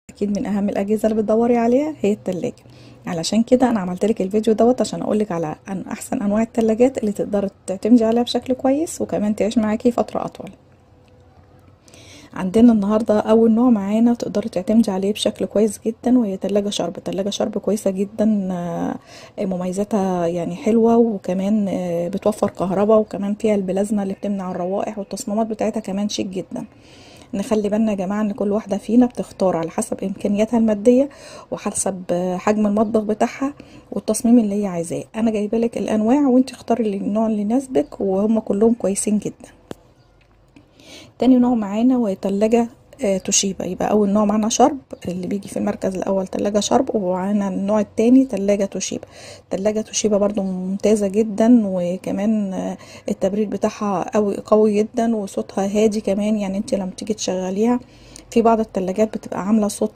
اكيد من اهم الاجهزة اللي بتدوري عليها هي التلاجة. علشان كده انا عملت لك الفيديو دوت عشان اقولك على احسن انواع التلاجات اللي تقدري تعتمدي عليها بشكل كويس وكمان تعيش معاكي فترة اطول. عندنا النهارده اول نوع معانا تقدري تعتمدي عليه بشكل كويس جدا، وهي تلاجة شارب. تلاجة شارب كويسة جدا، مميزاتها يعني حلوة، وكمان بتوفر كهرباء، وكمان فيها البلازما اللي بتمنع الروائح، والتصميمات بتاعتها كمان شيك جدا. نخلي بالنا يا جماعة ان كل واحدة فينا بتختار على حسب امكانياتها المادية وحسب حجم المطبخ بتاعها والتصميم اللي هي عايزاه. انا جايبه لك الانواع وانت اختاري النوع اللي يناسبك، وهم كلهم كويسين جدا. تاني نوع معانا وهي تلاجة توشيبا. يبقى اول نوع معانا شارب اللي بيجي في المركز الاول تلاجة شارب، ومعانا النوع التاني تلاجة توشيبا. تلاجة توشيبا برضو ممتازة جدا، وكمان التبريد بتاعها قوي جدا، وصوتها هادي كمان. يعني انت لما تيجي تشغليها، في بعض التلاجات بتبقى عاملة صوت